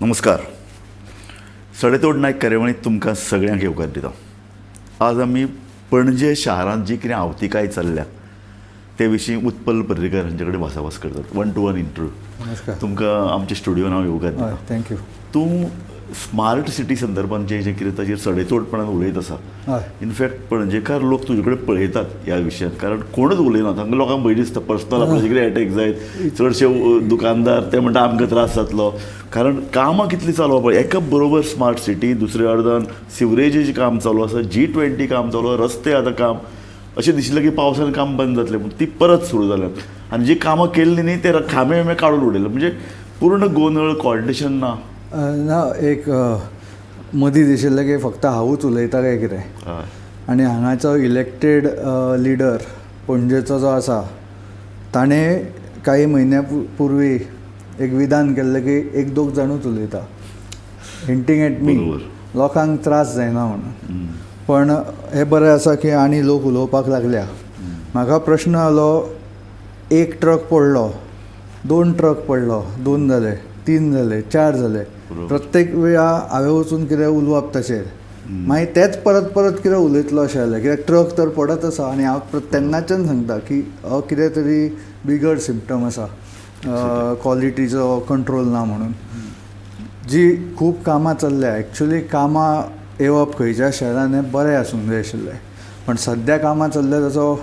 नमस्कार. सडेतोड नायक कार्यावळींत तुमकां सगळ्यांक येवकार दिता. आज आमी पणजे शारांत जी कितें आवतिकाय चल्ल्या ते विशीं उत्पल पर्रीकर हांचे कडेन भासाभास करतात. One to one interview. नमस्कार. तुमकां आमच्या स्टुडियोन हांव येवकार दिता. Thank you. तूं स्मार्ट सिटी संदर्भात जें जें कितें ताजेर सडेतोडपणान उलयत आसा. इनफॅक्ट पणजेकार लोक तुजे कडेन पळयतात ह्या विशयांत, कारण कोणूच उलयना. हांगा लोकांक भंय दिसता पर्सनल आपल्याचे कितें एटॅक जायत. चडशे दुकानदार ते म्हणटा आमकां त्रास जातलो, कारण कामां कितलीं चालू आसा पळय. एका बरोबर स्मार्ट सिटी, दुसऱ्या अर्दान सिवरेजीचें काम चालू आसा, G20 काम चालू आसा, रस्ते आतां काम अशें दिशिल्लें की पावसान काम बंद जातलें, पूण ती परत सुरू जाल्यात. आनी जी कामां केल्लीं न्ही ते खांबे बिंबे काडून उडयले, म्हणजे पूर्ण गोंदळ, कॉर्डिनेशन ना. ना, एक मदीं दिशिल्लें की फक्त हांवूच उलयता काय कितें. आनी हांगाचो इलेक्टेड लिडर पणजेचो जो आसा ताणें काही म्हयन्या पुर्वी एक विधान केल्लें की एक दोग जाणूच उलयता, हिंटींग एट मी, लोकांक त्रास जायना म्हणून. पण हें बरें आसा की आनी लोक उलोवपाक लागल्या. म्हाका प्रश्न आलो, एक ट्रक पडलो, दोन ट्रक पडलो, दोन जाले, तीन जाले, चार जाले. प्रत्येक वेळा हांवें वचून कितें उलोवप ताचेर, मागीर तेंच परत परत कितें उलयतलो अशें जालें, कित्याक ट्रक तर पडत आसा. आनी हांव तेन्नाच्यान सांगता की हो कितें तरी बिगर सिमटम आसा, क्वॉलिटीचो कंट्रोल ना म्हणून. जी खूब कामां चल्ल्या, एक्चुली कामां येवप खंयच्या शहरान हें बरें आसूंक जाय आशिल्लें, पण सद्या कामां चल्ल्या ताचो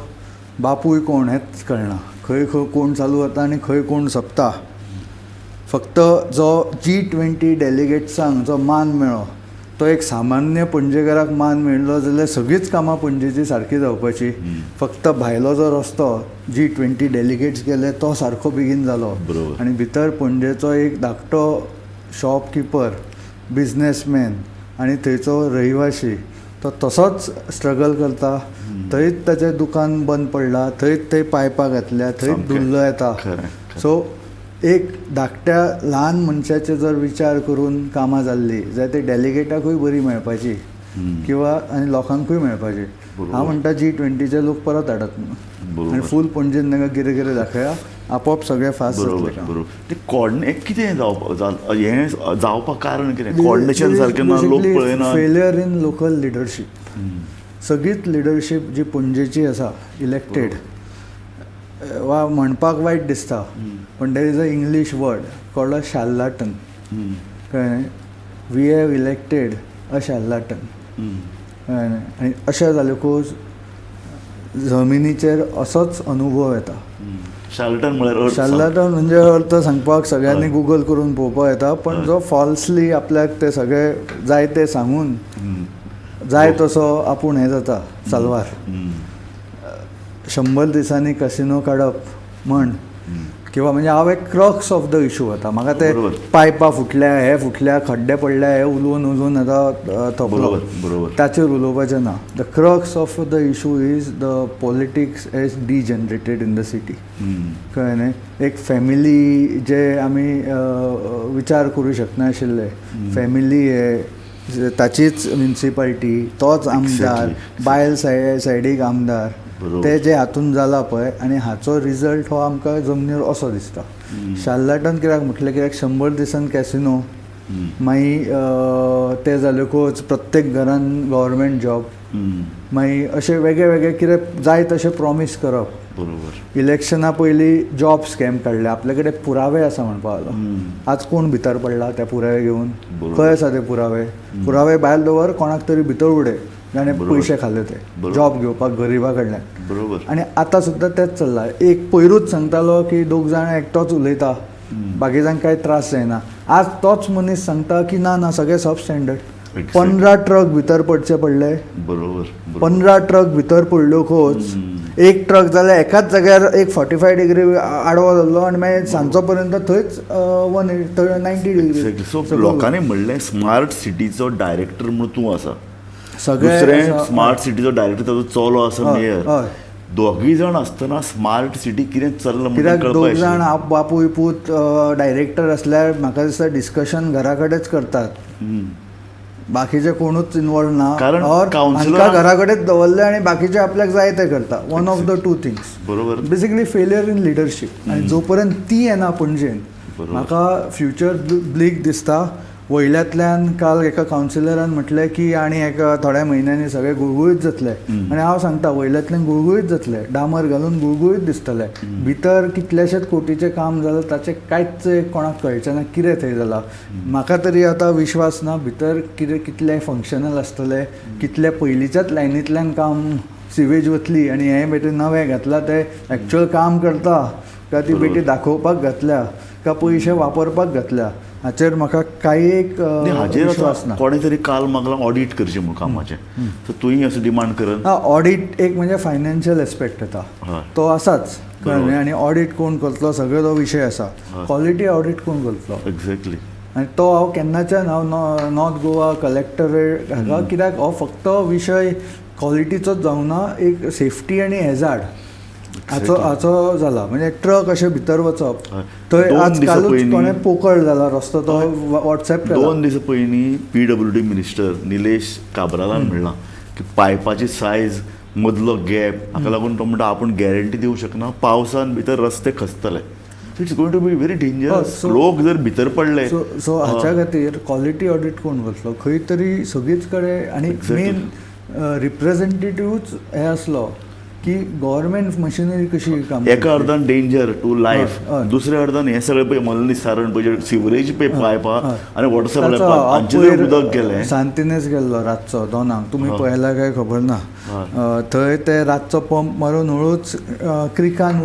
बापूय कोण हेंच कळना. खंय खंय कोण चालू जाता आनी खंय कोण सोंपता. फक्त जो G20 डेलिगेट्सांक जो मान मेळ्ळो तो एक सामान्य पणजेकाराक मान मेळ्ळो जाल्यार सगळींच कामां पणजेची सारकी जावपाची. फक्त भायलो जो रस्तो G20 delegates गेले तो सारको बेगीन जालो, आनी भितर पणजेचो एक धाकटो शॉपकिपर, बिजनेसमॅन आनी थंयचो रहिवाशी तो तसोच स्ट्रगल करता. थंयच ताचें दुकान बंद पडलां, थंयच थंय पायपां घातल्या, थंयच धुल्ल येता. सो एक धाकट्या ल्हान मनशाचे जर विचार करून कामां जाल्लीं जाल्यार ते डेलिगेटाकूय बरी मेळपाची किंवा आनी लोकांकूय मेळपाची. हांव म्हणटा G20चे लोक परत हाडात म्हणून आनी फूल पणजेन तांकां कितें कितें दाखया, आपोआप सगळें फास्ट जातलें. बरोबर. ते कॉर्डिनेट कितें जावपाक, हें जावपाक कारण कितें? कॉर्डिनेशन सारकें ना, लोक पळयना. Failure in local leadership. सगळीच लिडरशीप जी पणजेची आसा इलेक्टेड, वा म्हणपाक वायट दिसता पण there is a English word called a charlatan. कळ्ळें? We have elected a charlatan. कळ्ळें? आनी अशें जालेकूच जमिनीचेर असोच अनुभव येता. शार्लटन म्हळ्यार? शार्लटन म्हणजे अर्थ सांगपाक सगळ्यांनी गुगल करून पळोवपाक येता, पण जो फॉल्सली आपल्याक ते सगळे जाय ते सांगून जाय तसो आपूण हें जाता साल्वार. 100 दिसांनी कसिनो काडप म्हण किंवा म्हणजे हांव एक क्रक्स ऑफ the issue वता. म्हाका ते पायपां फुटल्या, हे फुटल्या, खड्डे पडल्या, हे उलोवन उलोवन आतां थकलो. ताचेर उलोवपाचें ना. The crux of the issue is the politics has degenerated in the city. कळ्ळें न्ही? एक फॅमिली जे आमी विचार करूं शकनाशिल्ले, फॅमिली हे ताचीच म्युनिसिपालिटी, तोच आमदार, बायल सायडीक आमदार, ते जे हातून जाला पळय, आनी हाचो रिजल्ट हो आमकां जमनीर असो दिसता. शार्लटन कित्याक म्हटलें, कित्याक 100 दिसान कॅसिनो, मागीर ते जालेकूच प्रत्येक घरान गव्हर्मेंट जॉब, मागीर अशें वेगळे वेगळे कितें जाय तशें प्रॉमीस करप. इलेक्शना पयलीं जॉब स्कॅम काडले, आपले कडेन पुरावे आसा म्हणपा लागलो. आज कोण भितर पडला त्या पुरावे घेवन? खंय आसा ते पुरावे? पुरावे भायर दवर, कोणाक तरी भितर उडय जाणें पयशे खाल्ले ते जॉब घेवपाक गरिबा कडल्यान. आनी आतां सुद्दां तेंच चल्लां. एक पयरूच सांगतालो की दोग जाण एकटोच उलयता, बाकीच्यांक कांय त्रास जायना. आज तोच मनीस सांगता की ना ना सगळे सब स्टँडर्ड. 15 ट्रक भितर पडचे पडले. 15 ट्रक भितर पडल्योकूच एक ट्रक जाल्यार एकाच जाग्यार एक 45 डिग्री आडवो जाल्लो आनी मागीर सांजचो पर्यंत थंयच 190 डिग्री. सो लोकांनी म्हणलें स्मार्ट सिटीचो डायरेक्टर म्हणून तूं आसा, दुसरें स्मार्ट सिटीचो डायरेक्टर ताचो चलो आसा मेयर, दोगूय जाण आसतना स्मार्ट सिटी कितें चल्लां. कित्याक दोग जाण बापूय पूत डायरेक्टर आसल्यार म्हाका दिसता डिस्कशन घरा कडेच करतात, बाकीचे कोणूच इनवॉल्व ना. कारण हांकां घरा कडेच दवरले आनी बाकीचे आपल्याक जाय ते करता. One of the two things. बरोबर. Basically failure in leadership. आनी जो पर्यंत ती येना पणजेन, म्हाका फ्युचर ब्लीक दिसता. वयल्यांतल्यान काल एका कावन्सिलरान म्हटलें की आनी एका थोड्या म्हयन्यांनी सगळें गुळगुळीत जातलें. आनी हांव सांगता वयल्यांतल्यान गुळगुळीत जातलें, डांबर घालून गुळगुळीत दिसतलें, भितर कितलेशेच कोटीचें काम जालां ताचें कांयच कोणाक कळचें ना कितें थंय जालां. म्हाका तरी आतां विश्वास ना भितर कितें कितलें फंक्शनल आसतलें, कितले पयलींच्याच लायनींतल्यान काम सिवेज वतली आनी हें बेठे नवें घातलां तें एक्चुअल काम करता काय ती बेटी दाखोवपाक घातल्या का पयशे वापरपाक घातल्या, हाचेर म्हाका कांय एक विश्वास ना. कोणें तरी काल मागला ऑडीट करचें म्हूण कामाचें, सो तुवें असो डिमांड करन ऑडीट एक म्हणजे फायनान्शियल एस्पेक्ट येता तो आसाच कळ्ळें, आनी ऑडीट कोण करतलो सगळो तो विशय आसा, क्वॉलिटी ऑडीट कोण करतलो एक्झॅक्टली. आनी तो हांव केन्नाच्यान हांव नॉर्थ गोवा कलेक्टरेट हाका, कित्याक हो फक्त विशय क्वॉलिटीचोच जावना, एक सेफ्टी आनी हेजार्ड हाचो हाचो जाला. म्हणजे ट्रक अशें भितर वचप थंय आज कालूच कोणें पोकळ जाला रस्तो तो वॉट्सएप. 2 दीस पयलीं PWD minister Nilesh काब्रालान म्हणलां की पायपाची सायज मदलो गॅप हाका लागून तो म्हणटा आपूण गॅरंटी दिवंक शकना, पावसान भितर रस्ते खचतले. It's going to be very dangerous, लोक जर भितर पडले. सो हाच्या खातीर क्वॉलिटी ऑडीट कोण करतलो खंय तरी सगळीच कडेन. आनी मेन रिप्रेझेंटेटिव्हूच हे आसलो की गव्हर्मेंट मशिनरी कशी काम, एका अर्दान डेंजर टू लायफ, दुसऱ्या अर्दान हें सगळें पळय मलनिस्सारण पळय सिवरेज पळय पायपां आनी वॉटर सप्लाय उदक गेलें. सांतिनेज गेल्लो रातचो 2 तुमी पळयला काय खबर ना, थंय ते रातचो पंप मारून हळूच Krikan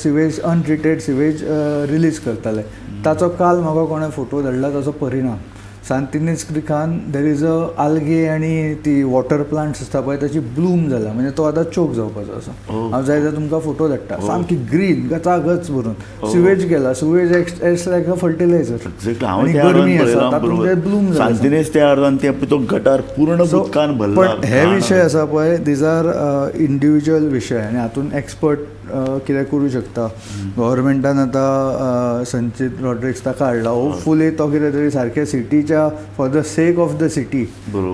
sewage untreated sewage release करताले. ताचो काल म्हाका कोणें फोटो धाडला ताचो परिणाम सांतिनेज Krikan there is a algae आनी ती वॉटर प्लांट्स आसता पळय ताची ब्लूम जाला, म्हणजे तो आतां चोक जावपाचो आसा. हांव जाय जाल्यार तुमकां फोटो धाडटा, सामकी ग्रीन गचागच भरून सिवेज गेला, sewage acts like a fertiliser. गरमी आसा तातूंत ब्लूम जाला सांतिनेज त्या अर्दान ते तो गटार पूर्ण उदकान भरला. पण हे विशय आसा पळय these are individual विशय आनी हातूंत एक्सपर्ट कितें करूं शकता. गव्हर्मेंटान आतां संचीत रॉड्रिक्स ताका हाडला, होपफुली तो कितें तरी सारकें सिटीच्या for the sake of the city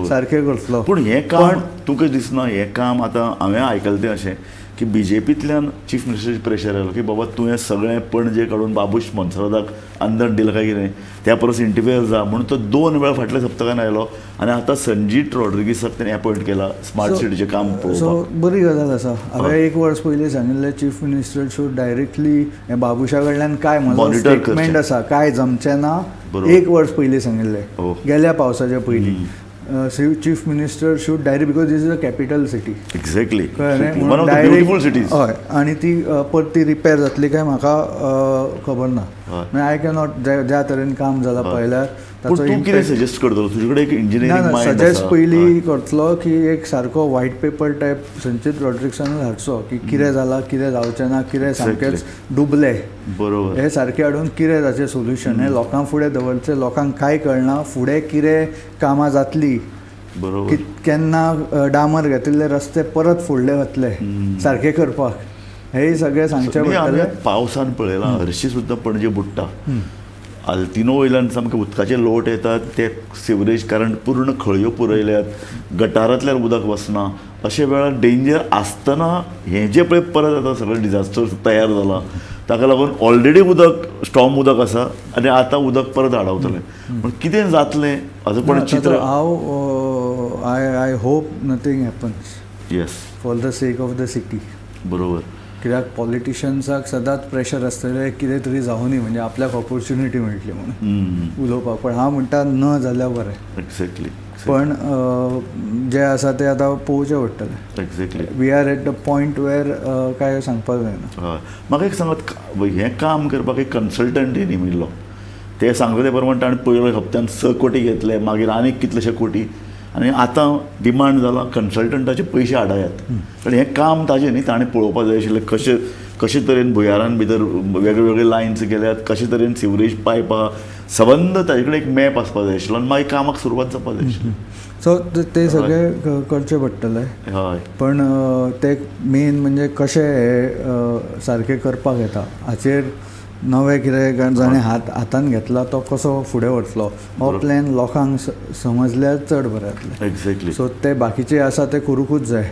सारकें करतलो. पूण हें काम तुका दिसना, हें काम आतां हांवें आयकलें तें अशें की बीजेपींतल्यान चीफ मिनिस्टराचेर प्रेशर आयलो की बाबा तुवें सगळें पणजे काडून बाबूश मोन्सेराताक आंदण दिलां काय कितें, त्या परस इंटरफियर जा म्हणून तो 2 वेळा फाटल्या सप्तकान आयलो आनी आतां संजीत रॉड्रिगीसाक तेणें अपॉयंट केला स्मार्ट सिटीचें काम पळोवपाक. सो बरी गजाल आसा. हांवें 1 वर्स पयलीं सांगिल्लें chief minister should directly Babusha कडल्यान काय म्हजो स्टेटमेंट आसा काय जमचें ना, 1 वर्स पयलीं सांगिल्लें गेल्या पावसाच्या पयलीं. Chief minister should direct, because this is a capital city. Exactly, one of the beautiful cities. हय, आनी ती परती रिपेर जातली काय म्हाका खबर ना, म्हणजे I cannot ज्या तरेन काम जालां पळयल्यार. तूं कितें सजेस्ट करतलो, तुजे कडेन एक इंजिनियरींग मायंड आसा. सजेस्ट पयलीं करतलो की एक सारको व्हायट पेपर टायप संचीत रॉड्रिक्सान हाडचो की कितें जालां, कितें जावचें ना, कितें सामकेंच डुबलें, बरोबर, हे सारकें हाडून कितें ताचें सोल्युशन हें लोकां फुडें दवरचें. लोकांक कांय कळना फुडें कितें कामां जातली, बरोबर, केन्ना डामर घेतिल्ले रस्ते परत फुडले वतले सारके करपाक, हें सगळें सांगचें पडटलें. पावसान पळयलां हरशीं सुद्दां पणजे बुडटा, आल्तिनो वयल्यान सामकें उदकाचे लोट येतात, ते सिवरेज कारण पूर्ण खळयो पुरयल्यात, गटारांतल्यान उदक वचना. अशे वेळार डेंजर आसतना हें जें पळय परत आतां सगळें डिजास्टर तयार जालां, ताका लागून ऑलरेडी उदक स्टॉर्म उदक आसा आनी आतां उदक परत आडावतलें, पूण कितें जातलें हाजो पण चित्र. हांव I hope nothing happens. Yes, for the sake of the city. बरोबर, कित्याक पॉलिटिशन्साक सदांच प्रेशर आसतलें कितें तरी जावं न्ही, म्हणजे आपल्याक ऑपॉर्च्युनिटी मेळटली म्हणून उलोवपाक. पण हांव म्हणटा न जाल्यार बरें. एक्झॅक्टली, पण जें आसा तें आतां पळोवचें पडटलें. Exactly, we are at the point where कांय सांगपाक जायना. हय, म्हाका एक सांगात, हें काम करपाक एक कन्सल्टंट नेमिल्लो, ते सांगता ते प्रमाण ताणें पयल्या हप्त्यान 6 कोटी घेतले, मागीर आनीक कितलेशे कोटी, आनी आतां डिमांड जाला कन्सल्टंटाचे पयशे आडायात. कारण हें काम ताजें न्ही, ताणें पळोवपाक जाय आशिल्लें कशें कशे तरेन भुंयारान भितर वेगळे वेगळे लायन्स गेल्यात, कशे तरेन सिवरेज पायपां, सबंद ताजे कडेन एक मॅप आसपाक जाय आशिल्लो आनी मागीर कामाक सुरवात जावपाक जाय आशिल्ली. सो ते सगळे करचे पडटले. हय, पण ते मेन म्हणजे कशें हें सारकें करपाक येता हाचेर नवें कितें जाणें हातान घेतला तो कसो फुडें व्हरतलो हो प्लॅन लोकांक समजल्यार चड बरें जातलें. एक्झॅक्टली, सो ते बाकीचे आसा ते करूंकूच जाय.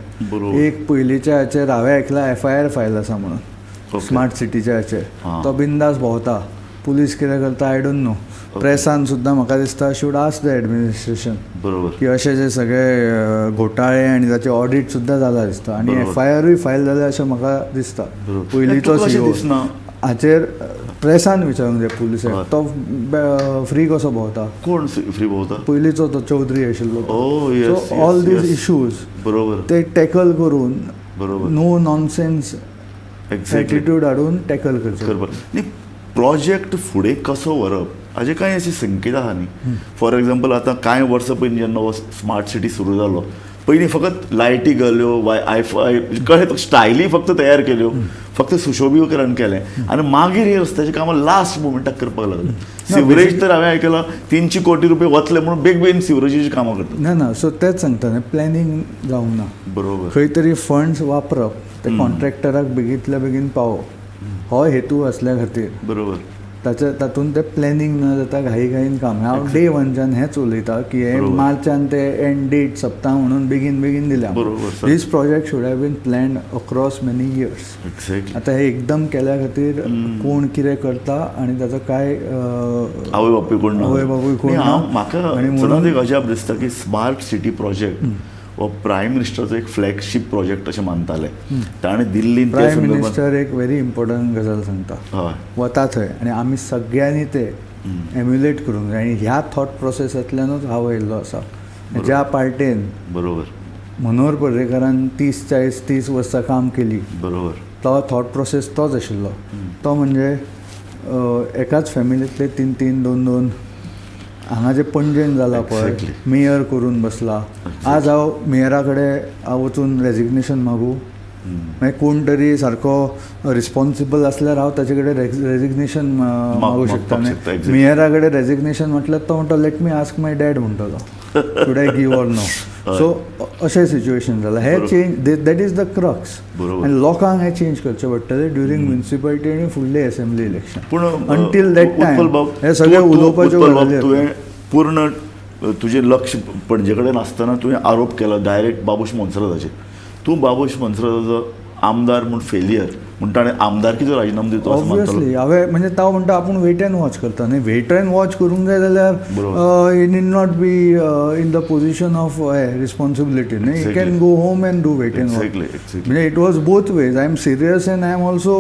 एक पयलींच्या हाचेर हांवें आयकलां FIR file आसा म्हणून स्मार्ट सिटीच्या हाचेर, तो बिंदास भोंवता. पुलीस कितें करता I don't know. प्रेसान सुद्दां म्हाका दिसता should ask the administration बरोबर की अशे जे सगळे घोटाळे आनी ताचे ऑडीट सुद्दां जाला दिसता आनी एफआयआरूय फायल जाल्या अशें म्हाका दिसता. पयलींचो सीओ हाचेर प्रेसान विचारूंक जाय पुलिसाक, तो फ्री कसो भोंवता, कोण फ्री भोंवता, पयलींचो तो चौधरी आशिल्लो. सो ऑल these issues बरोबर ते टॅकल करून, बरोबर नो नॉनसेन्स एटिट्यूड हाडून टॅकल करचें. न्ही प्रोजेक्ट फुडें कसो व्हरप हाजे कांय अशे संकेत आहा न्ही. फॉर एग्जाम्पल आतां कांय वर्सां पयलीं जेन्ना हो स्मार्ट सिटी सुरू जालो, पयलीं फकत लायटी घाल्यो, वाय फाय कळ्ळें, स्टायली फक्त तयार केल्यो, फक्त सुशोभीकरण केलें आनी मागीर हे रस्त्याची कामां लास्ट मुमेंटाक करपाक लागले. सिवरेज तर हांवें आयकलां 300 कोटी रुपये वतले म्हणून बेगबेगीन सिवरेजीची कामां करतात. ना ना, सो तेंच सांगता न्ही, प्लॅनिंग जावंक ना. बरोबर, खंय तरी फंड्स वापरप ते कॉन्ट्रॅक्टराक बेगींतल्या बेगीन पावोवप हो हेतू आसल्या खातीर. बरोबर, ताचे तातूंत ते प्लॅनिंग न जाता घाई घाईन काम. हांव डे वनच्यान हेंच उलयता की हे मार्चान ते एंड डेट सोंपता म्हणून बेगीन बेगीन दिल्या. This project should have been planned across many years. आतां हे एकदम केल्या खातीर कोण कितें करता आनी ताचो काय आवय बापूय कोण ना, आवय बापूय कोण ना. म्हाका सदांच एक अजाप दिसता की स्मार्ट सिटी प्रोजेक्ट हो प्रायम मिनिस्टराचो एक फ्लॅगशीप प्रोजेक्ट अशें मानताले. ताणें दिल्लीन प्रायम मिनिस्टर एक व्हेरी इम्पॉर्टंट गजाल सांगता, वता थंय आनी आमी सगळ्यांनी ते एम्युलेट करूंक जाय आनी ह्या थॉट प्रोसेसांतल्यानूच हांव येयल्लो आसा. ज्या पार्टेन बरोबर मनोहर पर्रीकारान 30 40 30 वर्सां काम केली, बरोबर तो थॉट प्रोसेस तोच आशिल्लो. तो म्हणजे एकाच फॅमिलींतले 3 3 2 2 हांगा जे पणजेन जाला पळय, मेयर करून बसला. आज हांव मेयरा कडेन हांव वचून रेजिग्नेशन मागूं, मागीर कोण तरी सारको रिस्पॉन्सिबल आसल्यार हांव ताचे कडेन रेजिग्नेशन मागूं शकता न्ही. मेयरा कडेन रेजिग्नेशन म्हटल्यार तो म्हणटा let me ask my dad म्हणटलो, should I give or no. So अशें सिच्युएशन जालां. हें change, that is the crux. आनी लोकांक हें चेंज करचें पडटलें ड्युरींग म्युनिसिपालिटी आनी फुडलें असेंब्ली इलेक्शन. पूण अंटील that time हें सगळें उलोवपाच्यो गजाली. तुवें पूर्ण तुजें लक्ष पणजे कडेन आसतना तुवें आरोप केला डायरेक्ट बाबूश मोन्सेराताचेर. तूं बाबूश मोन्सेराताचो आमदार म्हूण फेलियर म्हूण ताणें आमदारकीचो राजिनामो दितो. ऑब्वियसली हांवें म्हणजे तो म्हणटा आपूण वेट एंड वॉच करता न्ही. वेट एंड वॉच करूंक जाय जाल्यार he need not be in the position of responsibility न्ही. He can go home and do wait and watch. म्हणजे it was both ways. I am serious and I am also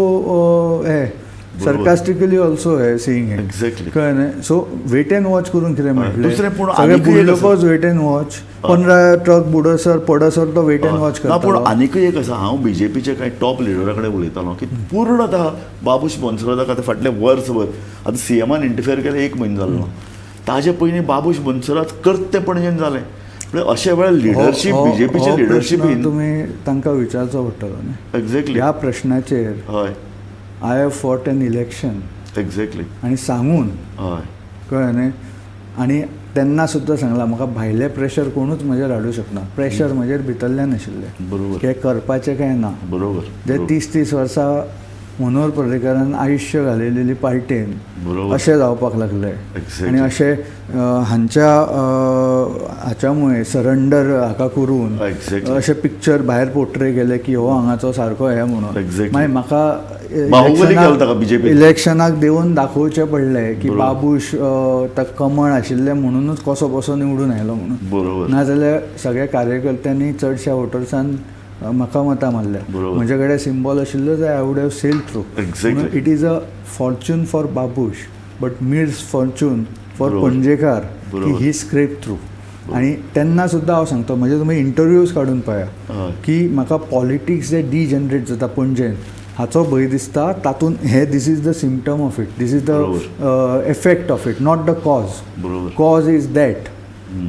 sarcastically also seeing it. Exactly, कळ्ळें न्ही. So weight and watch करून कितें म्हणलें, दुसरें पूण सगळे बुडलोकच वेट एंड वॉच, 15 ट्रक बुडसर पडसर तो वेट एंड वॉच करता. पूण आनीकय एक आसा, हांव बीजेपीच्या कांय टॉप लिडरा कडेन उलयतालो की पूर्णतः बाबूश मोन्सेराताक आतां फाटलें वर्सभर आतां सीएमान इंटरफेयर केलें 1 म्हयनो जालो, ताजे पयलीं बाबूश मोन्सेरात करते पणजेन जालें. म्हणजे अशे वेळार लिडरशीप बीजेपीचे लिडरशीपीन तुमी तांकां विचारचो पडटलो न्ही. एक्झॅक्टली ह्या प्रश्नाचेर. हय, I have fought an election. Exactly. आनी सांगून हय, कळ्ळें न्ही. आनी तेन्ना सुद्दां सांगलां म्हाका भायलें प्रेशर कोणूच म्हजेर हाडूं शकना, प्रेशर म्हजेर भितरल्यान आशिल्लें. बरोबर, हें करपाचें काय ना. बरोबर, जे 30 30 वर्सां मनोहर पर्रीकारान आयुश्य घालयलेली पार्टेन अशें जावपाक लागलें. आनी अशें हांच्या हाच्यामुळे सरंडर हाका करून अशें पिक्चर भायर पोर्ट्रे केलें की हो हांगाचो सारको हें म्हणून. मागीर म्हाका इलेक्शनाक देवन दाखोवचें पडलें की बाबूश कमळ आशिल्लें म्हणुनूच कसो कसो निवडून आयलो म्हणून. बरोबर, नाजाल्यार सगळ्या कार्यकर्त्यांनी चडश्या वोटर्सान म्हाका मतां मारल्या. म्हजे कडेन सिंबॉल आशिल्लो जाल्यार I would have sail through. It is a fortune for Babush but misfortune for Panjekar की ही स्क्रेप थ्रू. आनी तेन्ना सुद्दां हांव सांगता, म्हणजे तुमी इंटरव्यूज काडून पळया की म्हाका पॉलिटिक्स जे डिजनरेट जाता पणजेन हाचो भंय दिसता. तातूंत हे this is the symptom of it, this is the effect of it, not the cause. Cause is that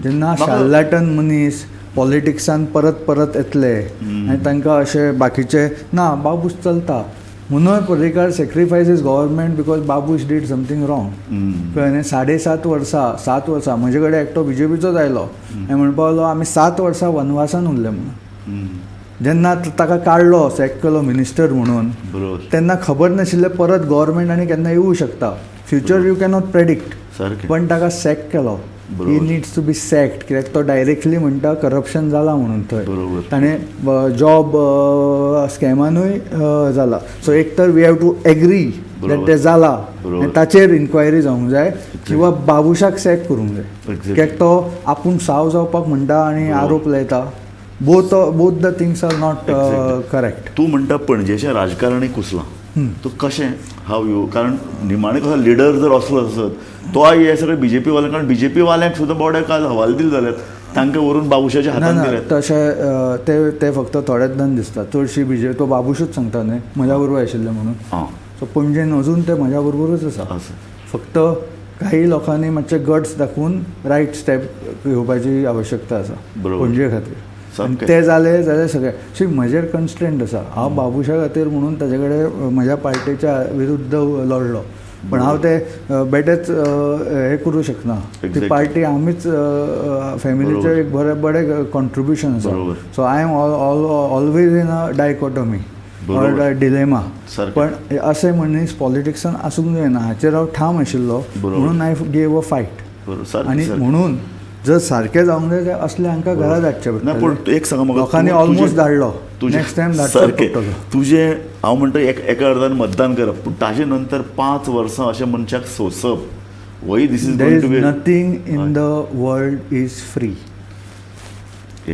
जेन्ना शार्लाटन मनीस पॉलिटिक्सान परत परत येतले आनी तांकां अशें बाकीचे ना बाबूश चलता. Manohar Parrikar sacrifices government because Babush did something wrong. कळ्ळें न्ही. 7.5 वर्सां 7 वर्सां म्हजे कडेन एकटो बीजेपीचोच आयलो आनी म्हणपाक लागलो आमी 7 वर्सां वनवासान उरले म्हणून. जेन्ना ताका काडलो सॅक केलो मिनिस्टर म्हणून तेन्ना खबर नाशिल्लें परत गव्हर्मेंट आनी केन्ना येवूं शकता, फ्युचर you cannot predict, पण ताका सॅक केलो. He needs to be sacked, कित्याक तो डायरेक्टली म्हणटा करप्शन जाला म्हणून थंय. ताणें जॉब स्कॅमानूय जाला. सो एक तर we have to agree that तें जाला आनी ताचेर इन्क्वायरी जावंक जाय, किंवा बाबुशाक सॅक करूंक जाय, कित्याक तो आपूण साव जावपाक म्हणटा आनी आरोप लायता. Both the things are not correct. तूं म्हणटा पणजेचें राजकारणी कुसलां, तूं कशें हाव you, कारण निमाणें कसो लिडर जर असलो आसत तो हे सगळे बीजेपी वाल्यांक, कारण बीजेपी वाल्यांक सुद्दां बोडे काल हवाल दिले जाल्यार तांकां व्हरून बाबुशाच्या हातान दिले. तशें ते ते फक्त थोड्याच जाण दिसता, चडशी बीजेपी तो बाबुशूच सांगता न्हय म्हज्या बरोबर आशिल्ले म्हणून. सो पणजेन अजून ते म्हज्या बरोबरूच आसा, फक्त काही लोकांनी मातशे गट्स दाखोवन रायट स्टेप घेवपाची आवश्यकता आसा पणजे खातीर. ते जाले जाल्यार सगळे शी म्हजेर कन्स्ट्रेंट आसा. हांव बाबुशा खातीर म्हणून ताजे कडेन म्हज्या पार्टेच्या विरुद्ध लढलो, पण हांव ते बेटेच हे करूं शकना. ती पार्टी आमीच फॅमिलीचें एक बरें बरें कॉन्ट्रिब्युशन आसा. So I am always in a dichotomy or dilemma. पण अशें मनीस पॉलिटिक्सान आसूंक जायना हाचेर हांव ठाम आशिल्लो, म्हणून I gave a fight. आनी म्हणून जर सारकें जावंक जाय जाल्यार असले हांकां घरा धाडचें पडटलें. पूण एक सांग म्हाका, लोकांनी ऑलमोस्ट धाडलो, नेक्स्ट टायम धाडचो पडटलो. तुजें हांव म्हणटा एका अर्दान मतदान करप, पूण ताजे नंतर 5 वर्सां अशें मनशाक सोंसप वय, this is there is nothing in the world is free.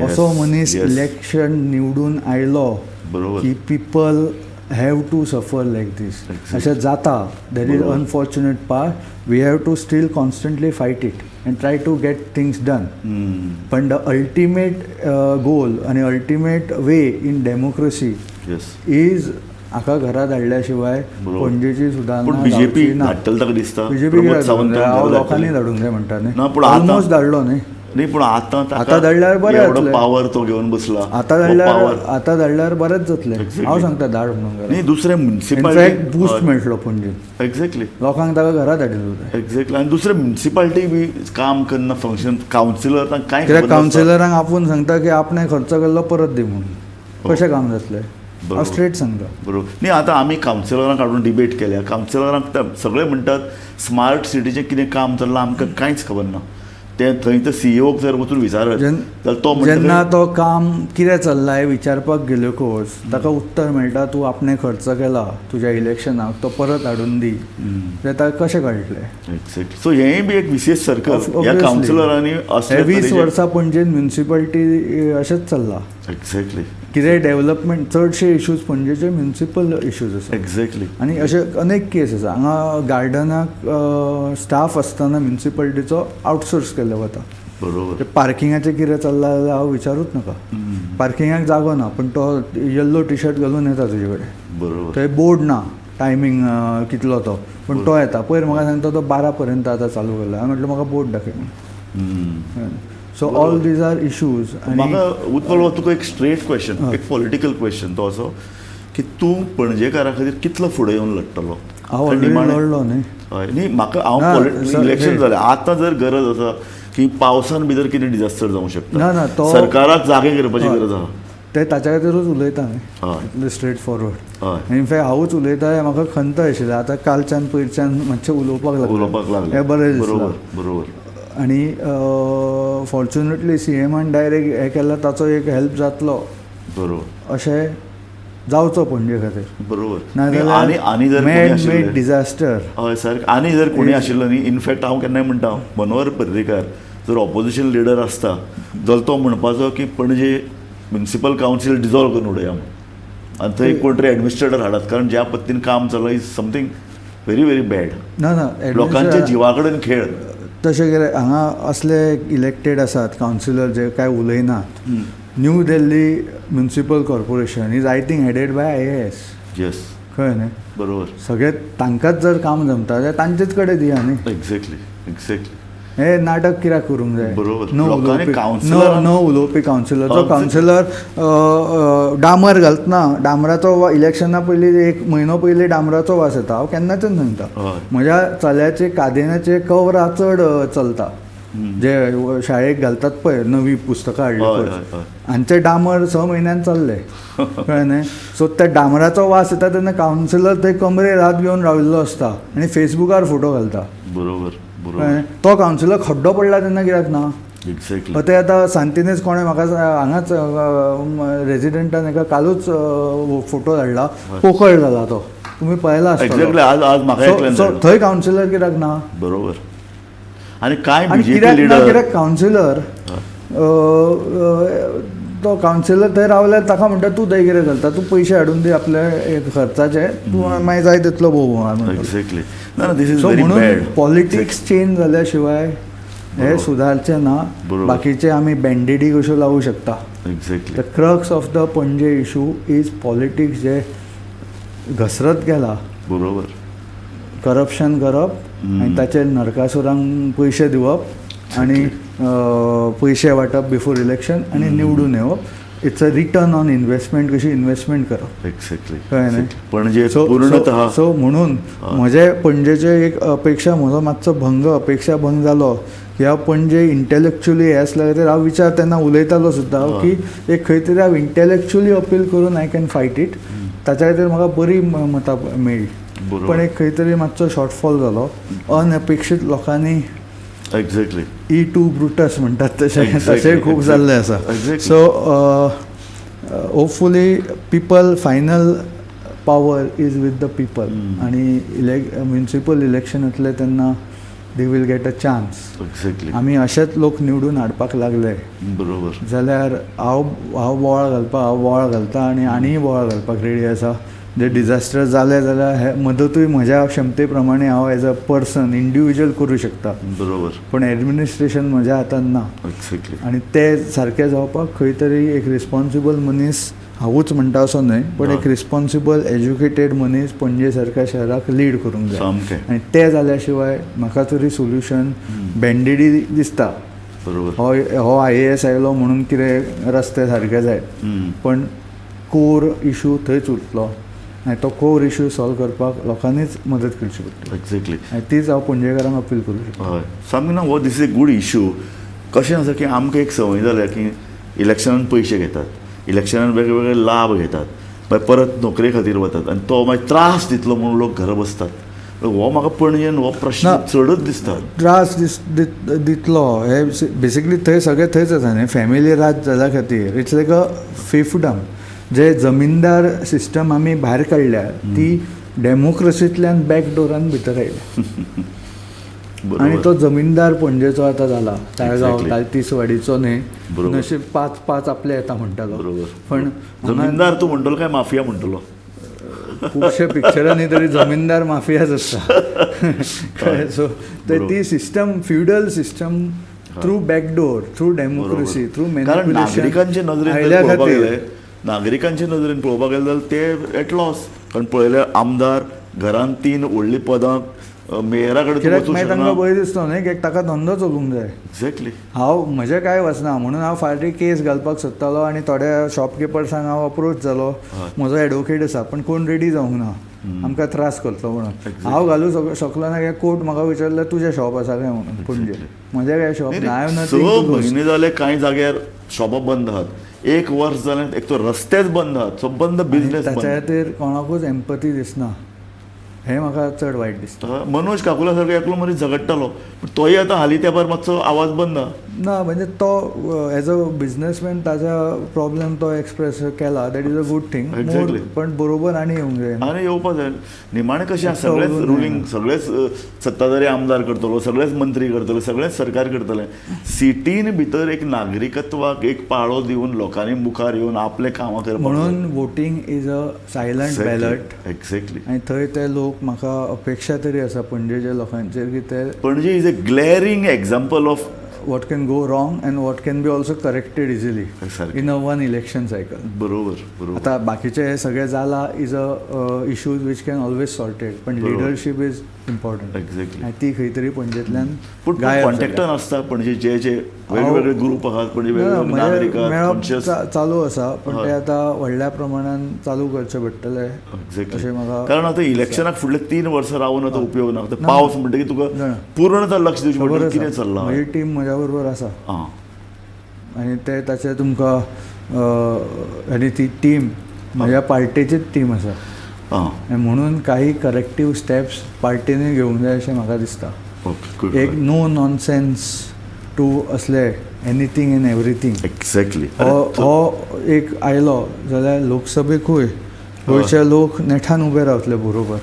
असो मनीस इलेक्शन निवडून आयलो की people have to suffer like this. अशें जाता, that is unfortunate part. We have to still constantly fight it and try to get things done. पण the ultimate goal आनी ultimate way in democracy is हाका घरा धाडल्या शिवाय पणजेची सुदारणा BJP धाडटले ताका दिसता. बीजेपी लोकांनी धाडूंक जाय म्हणटा न्ही, ऑलमोस्ट धाडलो न्ही. न्ही पूण आतां आतां धाडल्यार बरें जातलें, पावर तो घेवन बसला. आतां धाडल्यार, आतां धाडल्यार बरेंच जातलें. हांव सांगता धाड म्हणून. न्ही दुसरें म्युनिसिपालिटी बूस्ट मेळटलो पणजे. एक्झॅक्टली, लोकांक ताका घरा धाडिल्लो जाय. एक्झॅक्टली. आनी दुसरें म्युनिसिपालिटी बी काम करना, फंक्शन कावन्सिलर कांय कित्याक कावन्सिलरांक आपोवन सांगता की आपणें खर्च केल्लो परत दी म्हणून, कशें काम जातलें हांव स्ट्रेट सांगता. बरोबर न्ही. आतां आमी कावन्सिलरांक हाडून डिबेट केल्या, कावन्सिलरांक सगळे म्हणटात स्मार्ट सिटीचें कितें काम चल्लां आमकां कांयच खबर ना. ते थंय तर सीईओक जर वचून विचारत जाल्यार तो जेन्ना तो काम कितें चल्लां हें विचारपाक गेल्यो कोर्स ताका उत्तर मेळटा तूं आपणें खर्च केला तुज्या इलेक्शनाक तो परत हाडून दी, जाल्यार ताका कशें कळटलें? एक्झॅक्टली. सो हेंय बी एक विशेश सर्कल ह्या कावन्सिलरांनी 20 वर्सां पणजेन म्युनिसिपालिटी अशेंच चल्लां. एक्झॅक्टली. कितें डेव्हलपमेंट चडशे इश्यूज पणजेचे म्युनिसिपल इश्यूज आसा. एक्झॅक्टली. आनी अशे अनेक केस आसा. हांगा गार्डनाक स्टाफ आसतना म्युनिसिपालिटीचो आउटसोर्स केल्लो वता. बरोबर. पार्किंगाचें कितें चल्लां जाल्यार हांव विचारूच नाका. पार्किंगाक जागो ना, पूण तो येल्लो टी शर्ट घालून येता तुजे कडेन. बरोबर. थंय बोर्ड ना टायमींग कितलो तो, पूण तो येता. पयर म्हाका सांगता तो 12 पर्यंत आतां चालू केला. हांवें म्हटलें म्हाका बोर्ड दाखय म्हणून. So all these are issues. म्हाका उत्पल तुका एक स्ट्रेट क्वेश्चन, एक पॉलिटिकल क्वेश्चन तो असो की तूं पणजेकारा खातीर कितलो फुडें येवन लडटलो? हांव लडलो न्ही. हय न्ही, म्हाका हांव इलेक्शन जालें आतां जर गरज आसा की पावसान भितर कितें डिजास्टर जावंक शकता, ना सरकाराक जागे करपाची गरज आसा, ते ताच्या खातीरूच उलयता न्ही, स्ट्रेट फॉरवर्ड. इनफॅक्ट हांवूच उलयता हें म्हाका खंत आशिल्लें. आतां कालच्यान पयरच्यान मातशें उलोवपाक लागलें, हें बरें दिसलां. बरोबर बरोबर. आनी फॉर्च्युनेटली सीएमान डायरेक्ट हें केलां, ताचो एक हेल्प जातलो. बरोबर. अशें जावचो पणजे खातीर. बरोबर. नाजाल्यार आनी जर मॅन मेड डिजास्टर. हय सर. आनी जर कोणी आशिल्लो न्ही, इनफॅक्ट हांव केन्नाय म्हणटा मनोहर पर्रीकार जर ऑपोजिशन लिडर आसता जाल्यार तो म्हणपाचो की पणजे म्युनिसिपल कावन्सील डिजॉल्व करून उडया म्हूण, आनी थंय कोण तरी एडमिनिस्ट्रेटर हाडात, कारण ज्या पद्दतीन काम चल्लां is something very very bad. ना ना, लोकांच्या जिवा कडेन खेळ. तशें कितें हांगा असले इलेक्टेड आसात कावन्सिलर जे काय उलयनात. New Delhi municipal corporation is I think headed by IAS. Yes. कळ्ळें न्ही? बरोबर. सगळे तांकांच जर काम जमता जाल्यार तांचेच कडेन दिया न्ही. Exactly exactly. हे नाटक कित्याक करूंक जाय? बरोबर. न उलोवपी कावन्सिलर, जो कावन्सिलर डांबर घालतना डांबराचो इलेक्शना पयलीं एक म्हयनो पयलीं डांबराचो वास येता. हांव केन्नाच्यान सांगता, म्हज्या चल्याचे कादेनाचे कवरां चड चलता, जे शाळेक घालतात पळय नवी पुस्तकां हाडली पळय, हांचे डांबर 6 म्हयन्यान चल्ले. कळ्ळें न्ही? सो त्या डांबराचो वास येता तेन्ना कावन्सिलर थंय कमरेर हात घेवन राविल्लो आसता आनी फेसबुकार फोटो घालता. बरोबर. तो कावन्सिलर खड्डो पडला तेन्ना कित्याक ना? एक्झॅक्टली. ते आतां सांतिनेज कोणें म्हाका हांगाच रेजिडेंटान एका कालूच फोटो धाडला, पोकळ जाला तो, तुमी पळयला आसतलो. एक्झॅक्टली. आज आज म्हाका एकल्यान सो धाडलो. थंय कावन्सिलर कित्याक ना? बरोबर. आनी कांय आनी बीजेपी कित्याक ना? लिडर कित्याक कावन्सिलर तो कावन्सिलर थंय रावल्यार ताका म्हणटा तूं थंय कितें घालता, तूं पयशे हाडून दी आपले खर्चाचे, तूं मागीर जाय तितलो भोंव म्हणटा. एक्झॅक्टली. ना ना, this is so very म्हणून बॅड. पॉलिटिक्स चेंज जाल्या शिवाय हे सुदारचें ना. बाकीचे आमी बँडेडी कश्यो लावूं शकता. Exactly. The crux of the Panaji issue is politics जे घसरत गेला. बरोबर. करप्शन करप आनी ताचेर नरकासुरांक पयशे दिवप आनी पयशे वांटप बिफोर इलेक्शन आनी निवडून येवप. It's a return on investment कशी इन्वेस्टमेंट करप. एक्झॅक्टली. कळ्ळें न्ही? पणजे सो पूर्णतः सो म्हणून म्हजे पणजेचे एक अपेक्षा, म्हजो मातसो भंग, अपेक्षा भंग जालो की हांव पणजे इंटेलेक्च्युअली हे आसल्या खातीर हांव विचार तेन्ना उलयतालो सुद्दां की एक खंय तरी हांव इंटेलेक्च्युअली अपील करून I can fight it. ताच्या खातीर म्हाका बरी मतां मेळ्ळी, पण एक खंय तरी मातसो शॉर्टफॉल जालो. अनअपेक्षीत लोकांनी एक्झॅक्टली ई टू ब्रुटस म्हणटात तशें तशें खूब जाल्लें आसा. So hopefully people, final power is with the people आनी म्युनिसिपल इलेक्शन येतलें तेन्ना they will get a chance. Exactly. आमी अशेच लोक निवडून हाडपाक लागले बरोबर जाल्यार हांव हांव बोवाळ घालपाक, हांव बोवाळ घालता आनी आनीय बोवाळ घालपाक रेडी आसा. जे डिजास्टर जालें जाल्यार हे मदतूय म्हज्या क्षमते प्रमाणे हांव एज अ पर्सन इंडिविज्युअल करूं शकता. बरोबर. पण एडमिनिस्ट्रेशन म्हज्या हातान ना. एक्झॅक्टली. आनी ते सारकें जावपाक खंय तरी एक रिस्पॉन्सिबल मनीस, हांवूच म्हणटा असो न्हय, पण एक रिस्पॉन्सिबल एज्युकेटेड मनीस पणजे सारक्या शहराक लीड करूंक जाय. सामकें. आनी तें जाल्या शिवाय म्हाका तरी सोल्युशन बँडेडी दिसता. बरोबर. हो हो IAS आयलो म्हणून कितें रस्ते सारके जायत, पण कोर इशू थंयच उरतलो आनी तो कोर इशू सॉल्व करपाक लोकांनीच मदत करची पडटली. एक्झॅक्टली. आनी तीच हांव पणजेकारांक अपील करूं शकता. हय, सामकें. ना, हो this is a good issue. कशें आसा की आमकां एक संवय जाल्या की इलेक्शनान पयशे घेतात, इलेक्शनान वेगळे वेगळे लाभ घेतात, मागीर परत नोकरे खातीर वतात आनी तो मागीर त्रास दितलो म्हणून लोक घरा बसतात. हो म्हाका पणजेन हो प्रश्न ना. चडच दिसता. त्रास दिस दितलो हे बेसिकली थंय सगळें थंयच आसा न्ही, फॅमिली राज जाल्या खातीर it's like अ फिफडम. जे जमीनदार सिस्टम आमी भायर काडल्या ती डेमोक्रेसींतल्यान बॅक डोरान भितर आयल्या आनी तो जमीनदार पणजेचो आतां जाला ताळगांव तिसवाडीचो न्ही, नशीब पांच पांच आपले येता म्हणटालो. पण जमीनदार तूं म्हणटलो काय माफिया म्हणटलो? खुबशे पिक्चरांनी तरी जमीनदार माफियाच आसता. सो ती system, feudal system through backdoor, through democracy, through कारण नागरिकांचे नदरेन जर पळोवपाक गेले, नागरिकांचे नदरेन पळोवपाक गेले जाल्यार ते एट लॉस. कारण पळयल्यार आमदार घरान तीन व्हडलीं पदां, मेयरा कडेन तूं कित्याक वचूंक मागीर शकना. तांकां भंय दिसता न्ही की ताका धंदो चलूंक जाय. एक्झॅक्टली. हांव म्हजें कांय वचना म्हणून हांव फाटीं केस घालपाक सोदतालो आनी थोड्या शॉपकिपर्सांक हांव अप्रोच जालो. म्हजो एडवोकेट आसा, पण कोण रेडी जावंक ना आमकां त्रास करतलो म्हणून. हांव घालूं शकलो ना कित्याक कोर्ट म्हाका विचारलें तुजें शॉप आसा काय म्हणून पणजे. म्हजें काय शॉप ना. हांवें 6 म्हयने जाले कांय जाग्यार शॉपां बंद आहात, एक वर्स जालें एक तर रस्तेच बंद आहात, सो बंद बिजनेस. ताच्या खातीर कोणाकूच एम्पती दिसना, हें म्हाका चड वायट दिसता. मनोज काकुला सारको एकलो मनीस झगडटालो, पूण तोय आतां हालीं तेंपार मातसो आवाज बंद आहा. ना, म्हणजे तो एज अ बिजनेसमॅन ताजा प्रॉब्लेम तो एक्सप्रेस केला, that is a good thing. पण बरोबर आनी येवंक जाय. आनी येवपा जाय. निमाणें कशें आसा, सगळेच रुलींग, सगळेच सत्ताधारी आमदार करतलो, सगळेच मंत्री करतले, सगळेच सरकार करतले. सिटीन भितर एक नागरिकत्वाक एक पाळो दिवन लोकांनी मुखार येवन आपलें कामां करपाक. म्हणून voting is a silent ballot. Exactly. आनी थंय ते लोक, म्हाका अपेक्षा तरी आसा पणजेच्या लोकांचेर की ते Panaji is a glaring example of what can go wrong and what can be also corrected easily in a one election cycle. बरोबर बरोबर. आता बाकीचे हे सगळे जाला is a issues which can always sorted, पण लिडरशीप is important. Exactly. आनी ती खंय तरी पणजेंतल्यान पूण गायब जाल्या. कॉन्टॅक्टान आसता पणजे जे जे वेगवेगळे ग्रुप आहात, पणजे ना, वेगवेगळे म्हणजे नागरीक आहात, मेळप कॉन्शियस चालू आसा, पण ते आतां व्हडल्या प्रमाणान चालू करचें पडटलें अशें म्हाका. कारण आतां इलेक्शनाक फुडले 3 वर्सां रावन आतां उपयोग ना. आतां पावस म्हणटकीर तुका ना. पूर्णतः लक्ष दिवचें खबर पडटलें आसा. कितें चल्लां. म्हजी टीम म्हज्या बरोबर आसा आनी ते ताचे तुमकां आनी ती टीम म्हज्या पार्टेचीच टीम आसा. आनी म्हणून काही करेक्टीव स्टेप्स पार्टीनूय घेवंक जाय अशें म्हाका दिसता. ओके. एक नो नॉनसेन्स टू असले एनीथींग एंड एवरीथींग. एक्झॅक्टली. हो एक आयलो जाल्यार लोकसभेकूय गोंयचे लोक नेठान उबे रावतले बरोबर,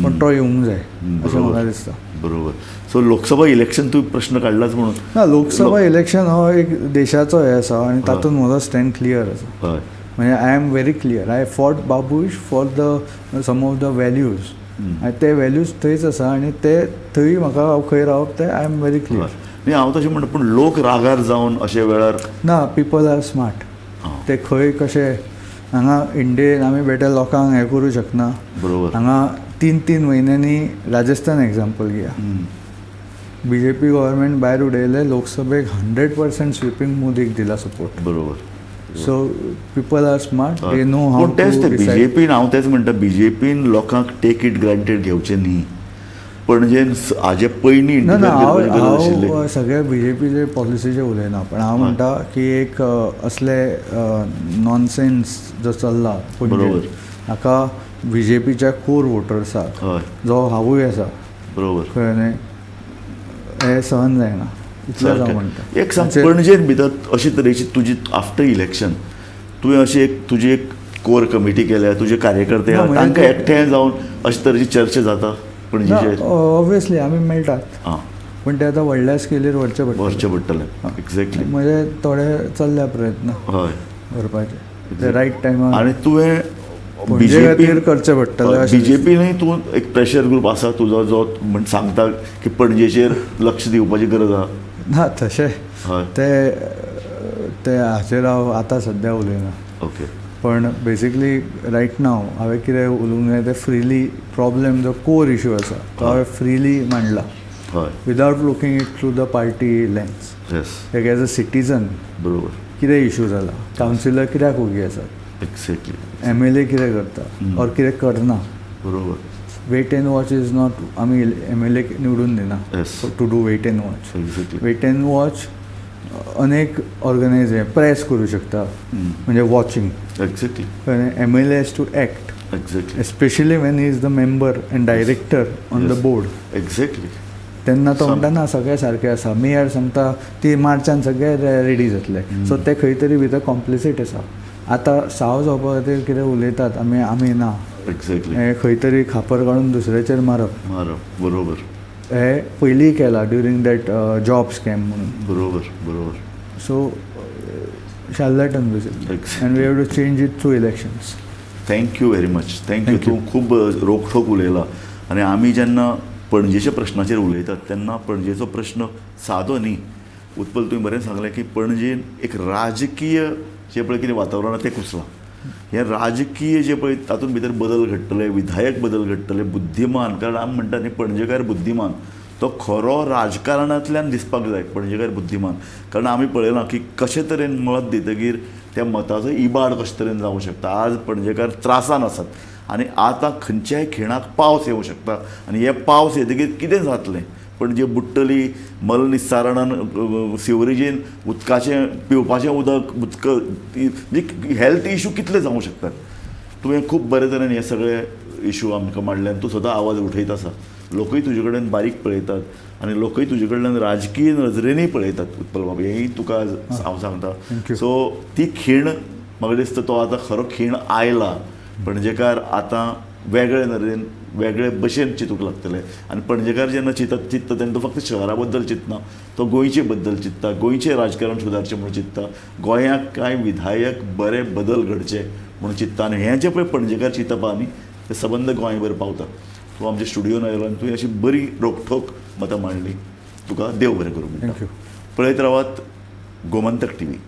पण तो येवंक जाय अशें म्हाका दिसता. बरोबर. सो लोकसभा इलेक्शन तूं प्रश्न काडलाच म्हणून ना, लोकसभा इलेक्शन हो एक देशाचो हे आसा आनी तातूंत म्हजो स्टँड क्लियर आसा. म्हणजे I am very clear. I fought Babush for the some of the values आनी ते व्हॅल्यूज थंयच आसा आनी ते थंय म्हाका हांव खंय रावप ते I am very clear. न्ही, हांव तशें म्हणटा, पूण लोक रागार जावन अशे वेळार ना, पीपल are smart. ते खंय कशे हांगा इंडियेन आमी बेटे लोकांक हें करूं शकना. बरोबर. हांगा 3-3 म्हयन्यांनी राजस्थान एग्जाम्पल घेया, बीजेपी गव्हर्मेंट भायर उडयले, लोकसभेक 100% स्विपींग मोदीक दिला सपोर्ट. बरोबर. So people are smart, they know how. पूण तेच ते बीजेपीन, हांव तेच म्हणटा, बीजेपीन लोकांक टेक it granted घेवचें न्ही. पणजेन हाजे पयलीं ना ना, हांव सगळे बीजेपीचे पॉलिसीचे उलयना, पण हांव म्हणटा की एक असले नॉनसेन्स जो चल्ला बरोबर हाका बीजेपीच्या कोर वोटर्साक जो हांवूय आसा, बरोबर, कळ्ळें न्ही, हें सहन जायना इतलेंच हांव म्हणटा. एक सांग, पणजेन भितर अशे तरेची तुजी आफ्टर इलेक्शन तुवें अशी एक तुजी एक कोर कमिटी केल्या, तुजे कार्यकर्ते तांकां एकठांय जावन अशे तरेची चर्चा जाता पणजेचेर? ऑब्वियसली आमी मेळटात, पूण ते आतां व्हडल्या स्केलीर व्हरचें पडटलें. व्हरचें पडटलें, एक्झॅक्टली. म्हणजे थोडे चल्ल्या प्रयत्न हय व्हरपाचे ते रायट टायमार. आनी तुवें बीजेपी करचें पडटलें, बीजेपीनूय तूं एक प्रेशर ग्रूप आसा तुजो जो म्हण सांगता की पणजेचेर लक्ष दिवपाची गरज आसा? ना, तशें ते ते हाचेर हांव आतां सद्या उलयना. ओके. पण बेसिकली रायट नाव हांवें कितें उलोवंक जाय तें फ्रिली, प्रॉब्लेम जो कोर इशू आसा तो हांवें फ्रिली मांडला, without looking it through the party lens. एक एज अ सिटीजन बरोबर कितें इशू जाला, कावन्सिलर कित्याक ओगी आसात, एक्झॅक्टली, MLA कितें करता ऑर कितें करना, बरोबर. Wait and watch is not, आमी MLA निवडून दिना to do wait and watch. Wait and watch अनेक ऑर्गनायज प्रेस करूं शकता, म्हणजे watching. Exactly. MLA has to act. Exactly. Especially when he is the member and director on the board. Exactly. तेन्ना तो म्हणटा ना सगळे सारके आसा, मेयर सांगता ती मार्चान सगळे रेडी जातले, सो ते खंय तरी भितर कॉम्प्लिसीट आसा. आतां साव जावपा खातीर कितें उलयतात आमी, आमी ना. एक्झॅक्टली. हें खंय तरी खापर काडून दुसऱ्याचेर मारप. मारप, बरोबर. हे पयलीं केला ड्युरींग that job scam म्हणून. बरोबर बरोबर. So charlatan basically, and we have to change it through elections. Thank you very much. Thank you. तूं खूब रोखठोक उलयला. आनी आमी जेन्ना पणजेच्या प्रश्नाचेर उलयतात तेन्ना पणजेचो प्रश्न सादो न्ही. उत्पल, तुवें बरें सांगलें की पणजेन एक राजकीय जें पळय कितें वातावरण आसा तें कुसलां. हें राजकीय जें पळय तातूंत भितर बदल घडटले, विधायक बदल घडटले, बुद्धिमान, कारण आमी म्हणटा न्ही पणजेकार बुद्धिमान, तो खरो राजकारणांतल्यान दिसपाक जाय पणजेकार बुद्धिमान. कारण आमी पळयलां की कशे तरेन मत दितकीर त्या मताचो इबाड कशे तरेन जावंक शकता. आज पणजेकार त्रासान आसात आनी आतां खंयच्याय खिणाक पावस येवंक शकता आनी हे पावस येतकीर कितें जातलें, पणजे बुडटली, मलनिस्सारणान सिवरेजीन उदकाचें पिवपाचें उदक उदक म्हणजे हेल्थ इशू कितले जावंक शकतात. तुवें खूब बरे तरेन हे सगळे इशू आमकां मांडले आनी तूं स्वता आवाज उठयत आसा. लोकूय तुजे कडेन बारीक पळयतात आनी लोकूय तुजे कडल्यान राजकीय नजरेनूय पळयतात. उत्पल बाब, हेंय तुका हांव सांगता. सो ती खीण म्हाका दिसता तो आतां खरो खीण आयला. पणजेकार आतां वेगळे नदरेन वेगळे भशेन चिंतूंक लागतले आनी पणजेकार जेन्ना चिंतता तेन्ना तो फक्त शहरा बद्दल चिंतना, तो गोंयचे बद्दल चिंतता, गोंयचें राजकारण सुदारचें म्हणून चिंतता, गोंयाक कांय विधायक बरे बदल घडचे म्हणून चिंतता. आनी हें जें पळय पणजेकार चिंतप आहा न्ही तें सबंद गोंयभर पावता. तूं आमच्या स्टुडियोन आयलो आनी तुवें अशी बरी रोखठोक मतां मांडली. तुका देव बरें करूं म्हणटा. पळयत रावात गोमंतक टीव्ही.